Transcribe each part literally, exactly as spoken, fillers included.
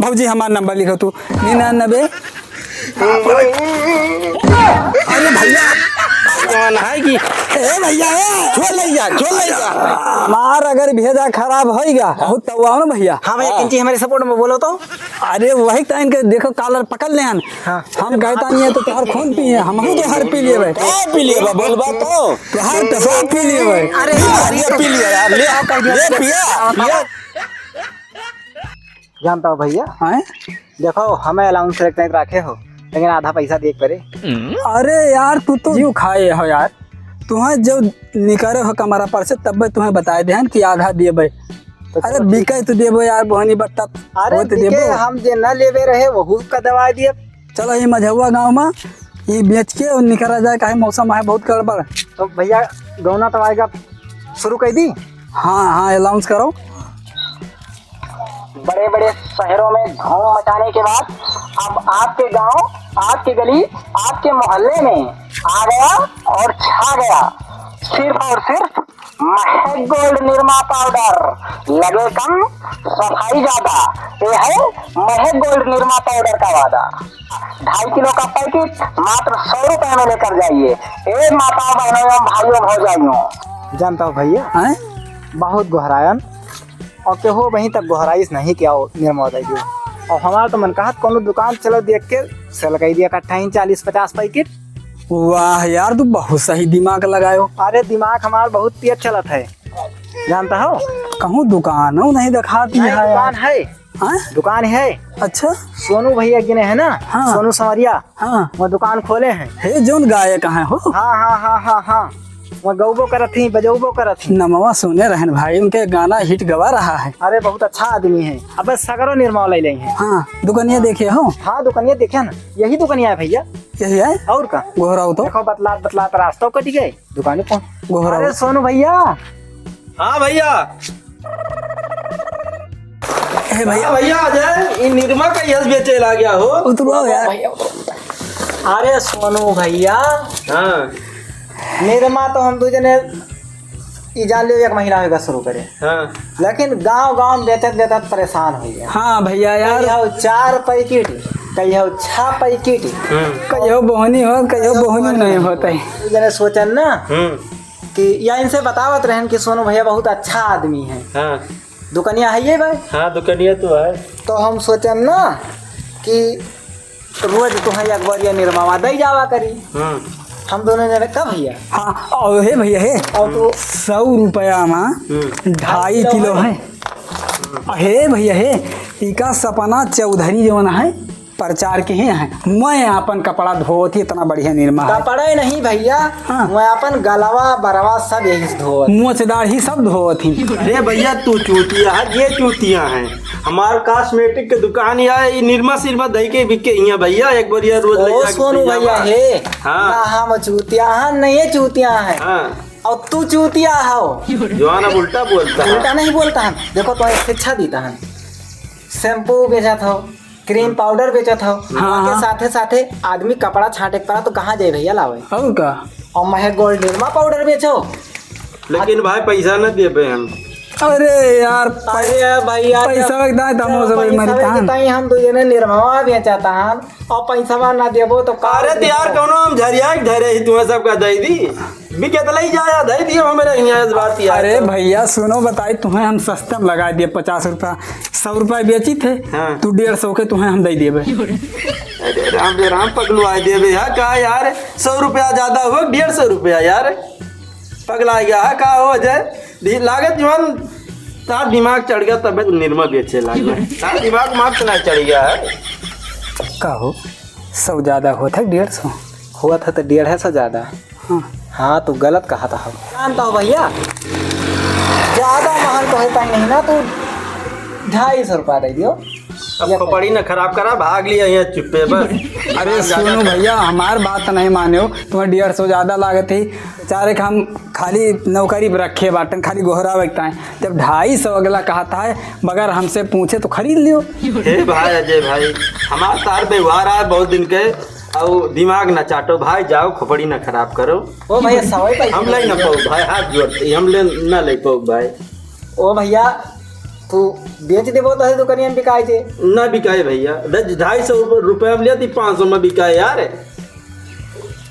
भौजी, हमार नंबर लिखो तू, निन्यानबे। अरे भैया, कौन है कि? ए भैया, ए, छोड़ ले जा, छोड़ ले जा। हमार अगर भेजा खराब होइगा, बहुत तवाओ ना भैया। हाँ भैया, हाँ। किंची हमारे support में बोलो तो। अरे वही टाइम के देखो, collar पकड़ ले हन। हाँ। हम कहता नहीं है तो तोहर खून पिए, हम तो हर पी लिए भाई। का पी लिए बा? बोलबा तो। तोहर तो सब पी लिए भाई। अरे ये पी लिया यार, ले, ले पिया, पिया। जानता हो भैया, हैं? देखो, हमें allowance select नहीं रखे हो, लेकिन आधा पैसा दिए के परे। अरे यार, तू तो जीव खाए हो यार। तुम्हें जब निकरे हो कमरा पर से, तब तुम्हें बताए देहन कि आधा देबे। तो अरे चलो, ठीक। बिके तो देबो यार, बोहनी बत्ता अरे होत बिके, देबो। हम जे न लेवे रहे, वहू का दवाई दिए। चलो, ये मझौआ गाँव में ये बेच के और निकरा जाए, काहे मौसम है बहुत गड़बड़। तो भैया, गौना तो आएगा, शुरू कर दी? हाँ, हाँ, announce करो। बड़े-बड़े शहरों में धूम मचाने के बाद अब आपके गांव, आपकी गली, आपके मोहल्ले में आ गया और छा गया सिर्फ और सिर्फ महक गोल्ड निरमा पाउडर। लगे कम, सफाई ज्यादा, ये है महक गोल्ड निरमा पाउडर का वादा। ढाई किलो का पैकेट मात्र सौ रुपए में लेकर जाइए। ए माता बहनों एवं भाइयों भौजाइयों। जानता हो भैया, हैं? बहुत गोहरायन और केहू वहीं तक गोहराइस नहीं कि आओ निरमा दे दो। और हमार तो मन कहत कोनो दुकान चलो देख के सेल कर दिया इकट्ठा ही चालीस पचास पैकेट। वाह यार, तू बहुत सही दिमाग लगायो। अरे दिमाग हमार बहुत तेज चलत है, जानता हो? कहूँ दुकान हो नहीं दिखाती नहीं, है दुकान यार। है। हाँ? दुकान है। अच्छा। सोनू भैया गिने है ना? हाँ। सोनू संवरिया। हाँ। वो दुकान खोले हैं। हे, जौन गायक हैं हो? हाँ, हाँ, हाँ, हाँ, हाँ। वो गौबो करत ही, बजौबो करत ही। नमवा सुने रहन भाई, उनके गाना hit गवा रहा है। अरे, बहुत अच्छा आदमी है। अबे, सगरो निर्मौला ले हैं। हाँ, दुकनिया देखे हो? हाँ, दुकनिया देखे ना। यही दुकनिया है भैया। यही है? और का? गोहराऊ तो। देखो, बतलात, बतलात रास्ता कट गए। दुकान पे पहुंच। गोहराऊ। अरे सोनू भैया। हाँ भैया। ए भैया। हाँ भैया, अजय, ई निरमा का यस बेचे ला गया हो। उतरो यार। अरे सोनू भैया। हाँ। निरमा तो हम दू जने ई जान लियो, एक महीना होगा शुरू करे। हाँ। लेकिन गांव गांव में बेचत बेचत परेशान हो गया। हाँ भैया यार। कहियो चार पैकेट, कहियो छह पैकेट। हम्म। कहियो बोहनी हो, कहियो बोहनी नहीं होता है। जने सोचन ना हम्म। कि या इनसे बतावत रहन कि सोनू भैया बहुत अच्छा आदमी है। हाँ। दुकनिया है ये भाई। हाँ, दुकनिया तो है। तो हम सोचन ना कि रोज तुहें एक बार ये निरमावा दई जावा करी। हम्म। हम दोनों जने का भैया? हाँ, और हे भैया हे, और तो सौ रुपया में हम्म। ढाई किलो है। हे भैया हे, इका सपना चौधरी जवन है, प्रचार के ही है। मैं आपन कपड़ा धोत ही, इतना बढ़िया निरमा है। कपड़ा ही नहीं भैया, हाँ। मैं आपन गलवा बरवा सब यही से धोत। मोचदार ही सब धोत ही। अरे भैया, तू चूतिया है, ये चूतिया है। हमार cosmetic के दुकान या ई निरमा सिरमा दही के बिके हिया भैया, एक बार या रोज ले ओ जाके सोनू पियावा। भैया हे, हाँ। ना हम चूतिया हन, नहीं ये चूतिया है। हाँ। और तू चूतिया हो। जवान अब उल्टा बोलता है। उल्टा नहीं बोलता है। देखो तो एक शिक्षा देता है, shampoo बेचत हो, cream powder बेचत हो, हाँ, के हाँ। साथे साथे आदमी कपड़ा छाटे के पड़ा तो कहाँ जाए भैया लावे? और का? और महक गोल्ड निरमा powder बेचो। लेकिन भाई पैसा न देबे हम। अरे यार, अरे भैया, पैसा जब एकदम तमो जब सब पैसा मरी तान। ताई हम दो जने निरमावा बेचता हन और पैसा ना देबो तो का अरे तो यार, कौनो हम झरिया के धरे ही तुम्हें सबका दे दी। बिके तो ले जाया, दे दियो हमारे यहाँ इस बात की। अरे भैया सुनो, बताई तुम्हें हम सस्ते में लगा दिए पचास रुपया, सौ रुपया बेची थे, हाँ। तू डेढ़ सौ के तुम्हें हम दे देबे। अरे राम रे राम, पगलू आ देबे यार, का यार, सौ रुपया ज्यादा हो, डेढ़ सौ रुपया यार। पगला गया है का हो अजय? दी-, लागत जवान तार दिमाग चढ़ गया, तबे तो निरमा बेचे लागल। तार दिमाग मार तो ना चढ़ गया है। का हो, सौ ज्यादा होत है डेढ़ सौ? होत है तो डेढ़ सौ ज्यादा। हाँ। हाँ, तू गलत कहा था। जानता हो भैया, ज्यादा महंग तो होता ही नहीं ना, तू ढाई सौ रुपया दे दियो। अब ये खोपड़ी न खराब करा, भाग लिया यहाँ चुप्पे बस। अरे सुनो भैया, हमार बात नहीं माने हो, तुम्हें डेढ़ सौ ज्यादा लागत ही। बेचारे के हम खाली नौकरी पर रखे बाटन, खाली गोहरावे के ताई। जब ढाई सौ अगला कहता है, बगैर हमसे पूछे तो खरीद लियो। हे भाई अजय भाई, हमार तार व्यवहार है बहुत दिन के, और दिमाग ना चाटो भाई, जाओ खोपड़ी ना खराब करो। ओ भैया, सवाई पाई हम ले ना पाओ भाई, हाथ जोड़ते ही, हम ले ना ले पाओ भाई। ओ भैया, तू बेच देबो तो दुकानिया में बिकाई जे। ना बिकाए भैया, दस, ढाई सौ रुपया में लेती, पाँच सौ में बिकाए यार।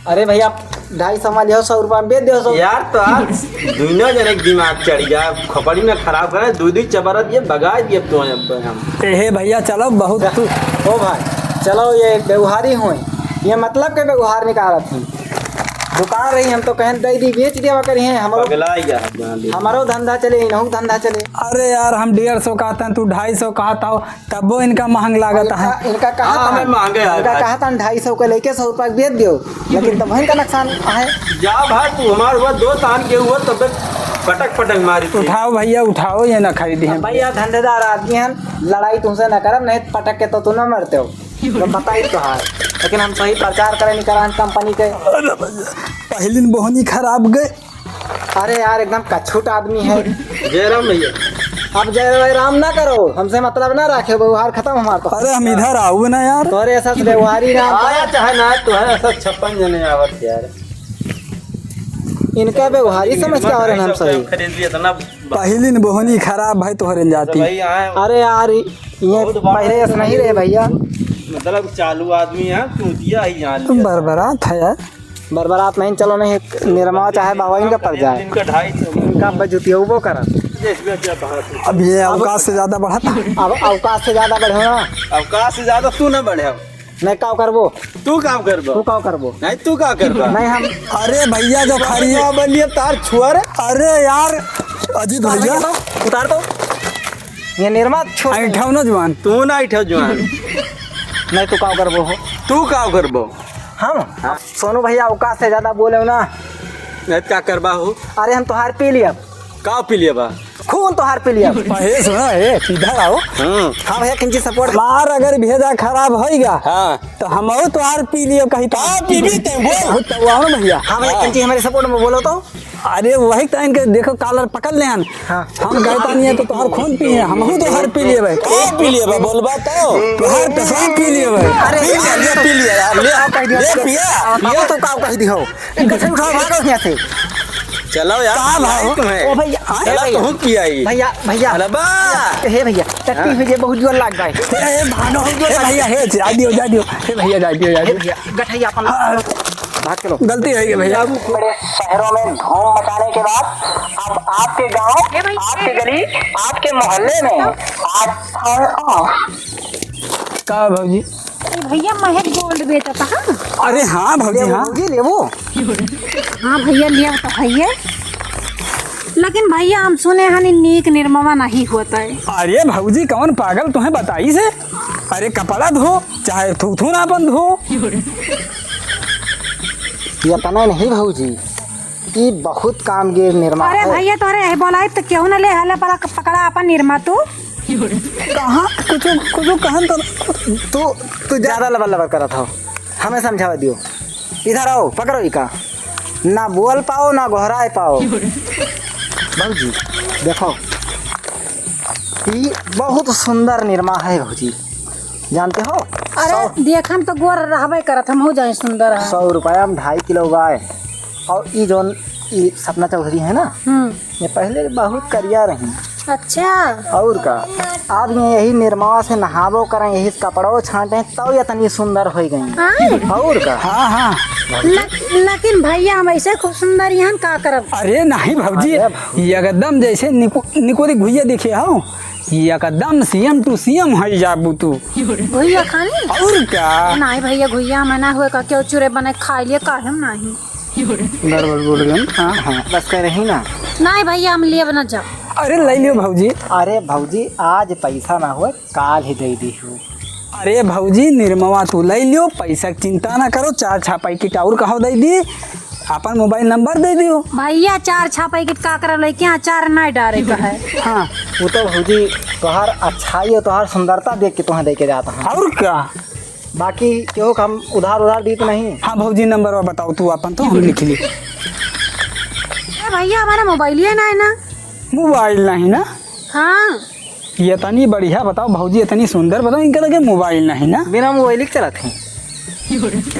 अरे भैया, ढाई सौ में लियो, सौ रुपया में बेच दियो, सौ। यार, तो आज दुइनो जने के दिमाग चढ़ गया, खोपड़ी में खराब करे, दू दू चबरत ये बगा दिए तो हम। ए हे भैया, चलो, बहुत तू ओ भाई, चलो, ये व्यवहारी होए, ये मतलब के व्यवहार निकालत हैं। दुकान रही, हम तो कहन दे दी, बेच दिया करिए, हमरो पगला गया है, जान दे। हमरो धंधा चले, इनहू धंधा चले। अरे यार, हम डेढ़ सौ कहत हैं, तू ढाई सौ कहत हो, तब्बो इनका महंग लागत है। इनका, इनका कहा हाँ, था, हमें महंगे आ इनका गए। कहा था ढाई सौ के लेके सौ रुपया के बेच दियो, लेकिन तब इनका नुकसान है। जा भाई, तू हमार हुआ, दो तान के हुआ, तब पटक पटक मारी थी। उठाओ भैया, उठाओ, ये ना खरीदी हम। भैया धंधेदार आदमी हैं, लड़ाई तुमसे ना करब, नहीं पटक के तो तू ना मरते हो। तो बताई तो है, लेकिन हम सही प्रचार करें नहीं करा कंपनी के। अरे भैया, पहली न बोहनी खराब गए। अरे यार, एकदम कछुट आदमी है। जयराम भैया। अब जय राम ना करो, हमसे मतलब ना रखे, व्यवहार खत्म हमार तो। अरे हम इधर आओ ना यार। तोरे ऐसा व्यवहारी ना आया चाहे ना, तो है ऐसा छप्पन जने आवत यार। इनका व्यवहारी समझ के आ रहे हैं हम सही। खरीद लिए इतना। पहली न बोहनी खराब भाई तोहरे जाती। भाई आए। अरे यार, ये बहुत बड़ा पहले ऐसा नहीं रहे भैया। मतलब चालू आदमी है, चूतिया ही यहाँ लिया। बरबरात है यार। बरबरात नहीं, चलो नहीं, निरमा चाहे बाबा इनका पड़ जाए। इनका ढाई सौ। इनका बजुतिया वो करत। अब ये अवकाश से ज्यादा बढ़त। अब अवकाश से ज्यादा बढ़े ना। अवकाश से ज्यादा तू ना बढ़े। नहीं, काव करबो? तू काव करबो? तू काव करबो? नहीं, तू काव करबो? नहीं, हम अरे भैया, जो खरी बनिए तार छुअर। अरे यार, अजीत भैया। उतार दो। ये निरमा छोड़। ऐठाओ ना जुआन। तू ना ऐठाओ जुआन। नहीं, तू काव करबो हो? तू काव करबो? हम? हाँ। सोनू भैया, अवकाश से ज्यादा बोले हो ना। नहीं, का करबा हो? अरे, हम तोहार पी लिया। का पी लिया बा? खून तोहार पी लिया। हे सुना, हे, इधर आओ। हम्म। हाँ भैया, किंची support। मार अगर भेजा खराब होइगा, हाँ। तो हमहू तोहार पी लियो कहीं तो। का पीबी ते बोल। बहुत तवार भैया। हाँ भैया, हाँ। किंची हमारे support में बोलो तो। अरे वही तो इनके देखो collar पकड़ ले हन। हाँ। हम गए तो नहीं है तो तोहार खून पी है, हमहू तोहार पी लिए भाई। का पी लिए बा, बोलबा तो। तोहार कसम पी लिए भाई। अरे पी लिया, ले पी लिया यार, ले। आप कह दिया। ले पिया। आप तो का कह दियो। इनका से उठाओ, भागो यहाँ से। चलो यार, का भाव? तुम्हें। ओ भैया, हाँ? ए चलो भैया। तुम पियाई। भैया, भैया। अरे बा। हे भैया, टट्टी हाँ। हुई जे बहुत जोर लाग गए। हे, हे, भागो। हे भैया, हे, जा दियो, जा दियो। हे भैया, जा दियो, जा हे दियो। भैया, गठैया अपन हाँ। भाग चलो। गलती हो गई भैया। बड़े शहरों में धूम मचाने के बाद अब आपके गांव, हे भैया। आपके गली, आपके मोहल्ले में आप का भौजी? अरे भैया, महक गोल्ड बेचत है। अरे हाँ भौजी, लेबो हाँ। भौजी, लेबो। हाँ भैया, लेब तो भैया। लेकिन भैया, हम सुने हन नीक निरमवा नहीं होत है। अरे भौजी, कौन पागल तुम्हें बताई से? अरे कपड़ा धो, चाहे थूथू ना अपन धो। ये अपना नहीं भौजी, ई बहुत काम के निरमा अरे है। भैया, तोहरे यही बोलाई तो केहू ना ले, हला पला पकड़ा अपन निरमा तू। कहाँ? कुछ, कुछ कहन तो तू, तू ज्यादा लबर लबर करत हो, हमें समझावा दियो। इधर आओ, पकड़ो इका। ना बोल पाओ, ना गोहराए पाओ। भौजी, देखो, ई बहुत सुंदर निरमा है भौजी, जानते हो? अरे, सौ देखन तो गोर रहबे करत, हमहू जाए सुंदर है। सौ रुपया में ढाई किलो गाय। और ई जौन ई सपना चौधरी है ना, हम्म। ये पहले बहुत करिया रही। अच्छा। और का, आदमी यही निरमावा से नहाबो करें, यही से कपड़ो छांटे, तब इतनी सुंदर हो गई। हाँ। और का। हाँ, हाँ। लक-, लेकिन भैया, हम ऐसे खूब सुंदर यहाँ का करब? अरे नहीं भौजी, अरे भौजी। ये एकदम जैसे निको-, निकोरी घुइया देखे हो, एकदम same to same है जाबू तू। घुइया खानी? और का? नहीं भैया, घुइया मना हुए का, क्यों चूरे बने खा लिए, काहे हम नहीं? गड़बड़ बोल गए। हाँ, हाँ, बस कह रही ना। नहीं भैया, हम लिए बना जाओ। अरे ले लियो भौजी। अरे भौजी, आज पैसा ना हो, काल ही दे दी हूँ। अरे भौजी, निरमवा तू ले लियो, पैसा की चिंता ना करो, चार छह पैकेट और कहो दे दी, अपन मोबाइल नंबर दे दियो। भैया, चार छह पैकेट का करब लेके, अचार नहीं डारे का है। हाँ। वो तो भौजी, तोहार अच्छाई और तोहार सुंदरता देख के तोहार दे के जाता है। और का? बाकी केहू का हम उधार उधार दीत नहीं। हाँ भौजी, नंबर बताओ तू अपन, तो हम लिख ली। ए भैया, हमारा मोबाइल ही ना है ना। मोबाइल नहीं ना? हाँ। ये इतनी बढ़िया बताओ भौजी, इतनी सुंदर बताओ, इनका लगे मोबाइल नहीं ना? बिना मोबाइल के चलत हैं।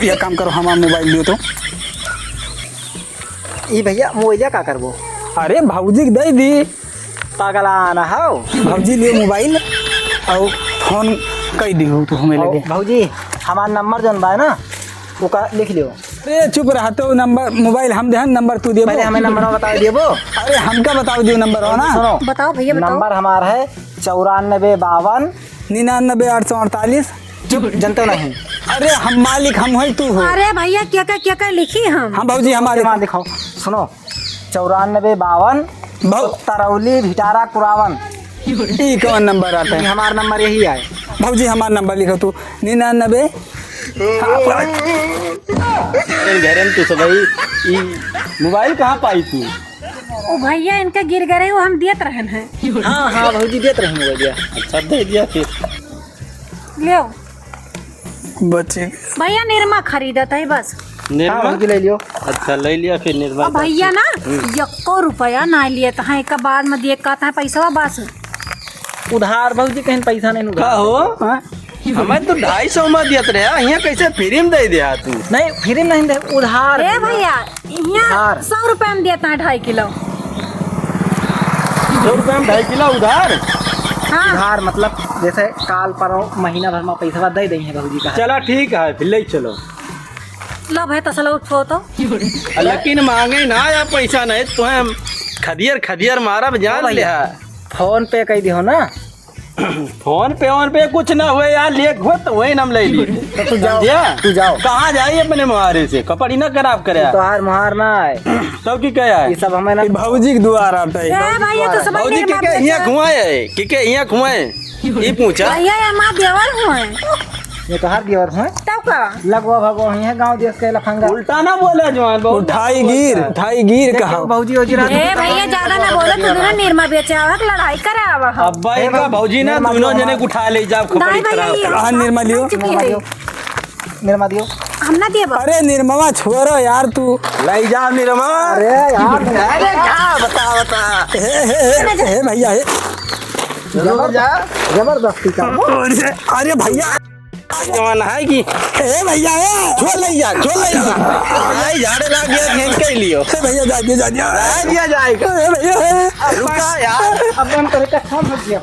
ये काम करो, हमारा मोबाइल दियो तो। ई भैया, मोबाइलिया का करबो? अरे भौजी के दे दी। पगलान हौ। भौजी, लियो मोबाइल अउर फोन कइ दियो तू हमें लगे। भौजी, हमार नंबर जौन बा ना, ओका लिख लियो। अरे चुप रह, तो नंबर, मोबाइल हम देहन, नंबर तू देबो। पहले हमें नंबर बताइ देबो। अरे हमका बताइ दियो नंबर हो ना। सुनो, बताओ भैया, बताओ। नंबर हमार है चौरानबे बावन निन्यानबे आठ सौ अड़तालीस। चुप, जनते नहीं। अरे हम मालिक हम होई, तू हो। अरे भैया, केका केका लिखी हम? हम भौजी हमारे। मालिक हो। सुनो, चौरानबे बावन भौ- तरौली भिटारा कुरावन। ई कौन नंबर आता है? हमार नंबर यही आए। भौजी हमार नंबर लिखो तू, निन्यानबे। घरे में तू सब भाई, ई मोबाइल कहाँ पाई तू? ओ भैया, इनके गिर गए, वो हम देत रहन हैं। हाँ, हाँ, भौजी देत रहे मोबाइल। अच्छा, दे दिया फिर। लियो। बचे। भैया, निरमा खरीदत है बस। निरमा? हाँ, भौजी, ले लियो। अच्छा, ले लिया फिर निरमा। अब भैया ना, हम्म। यक्को रुपया ना लिए तो हैं, एक बाद में दिए कहता है पैसा बस। उधार भौजी, कहीं पैसा नहीं उधार। का हो? हाँ? हमें तो ढाई सौ में दियत रहे, यहाँ कैसे फ्री में दे दिया तू? नहीं, फ्री में नहीं दे, उधार ए दिया। भैया, यहाँ उधार। सौ रुपया में देता है ढाई किलो। सौ रुपया में ढाई किलो उधार? हाँ। उधार मतलब जैसे काल पर महीना भर में पैसा दे देंगे भौजी का। चला ठीक है, फिर ले चलो। लो भाई, तसला उठो तो। लेकिन मांगे ना या पैसा नहीं, तो हम खदियर खदियर मारब जान भैया। ले। फोन पे कह दियो ना। फोन पे, फोन पे कुछ ना हुए यार, लेक हो तो वही नाम ले लिए। तो तू जाओ, समझिया? तू जाओ। कहाँ जाई अपने मुहारे से? कपड़ी ना खराब करे। तोहार मुहार ना आए। तब की कहे आए? ये सब हमें ना ये भौजी के दुआर आटा है। ए भैया, तो सब भौजी के निर्मा के हियाँ बेचा। खुआए है? के के हियाँ खुआए? ये पूछा? भैया, ये हमार देवर हुए। ये तोहार देवर हुए? तब का? लगवा भगवा हुई है गाँव देश के लफंगा। उल्टा ना बोला जवान, बहुत उठाई गिर, उठाई गिर देखो कहा। भौजी, भौजी रात ए भैया, ज्यादा ना बोलो, तू दोनों निरमा बेचे आवक लड़ाई करे आवा हो। अब्बा ए इनका भौजी ना, निरमा दोनों दियो जने हमार। उठा ले जाओ, खपड़ी नहीं भैया, खराब। ये हाँ, निरमा लियो। चुकी है। निरमा दियो। हम ना दिए बा। अरे निरमवा छोड़ो यार तू। ले जाओ निरमा। अरे यार। अरे का बता, बता। हे, हे, हे, हे भैया, हे। जबर-, जा। जबरदस्ती का। अरे, अरे भैया। जमाना है कि ए भैया, ए, छोड़ ले यार, छोड़ ले यार। भाई झाड़े लाग गया, फेंक के लियो। ए भैया, जा दिया, जा दिया। जा दिया जाएगा। ए भैया, ए। रुका यार। अब हम तोरे का काम हो गया।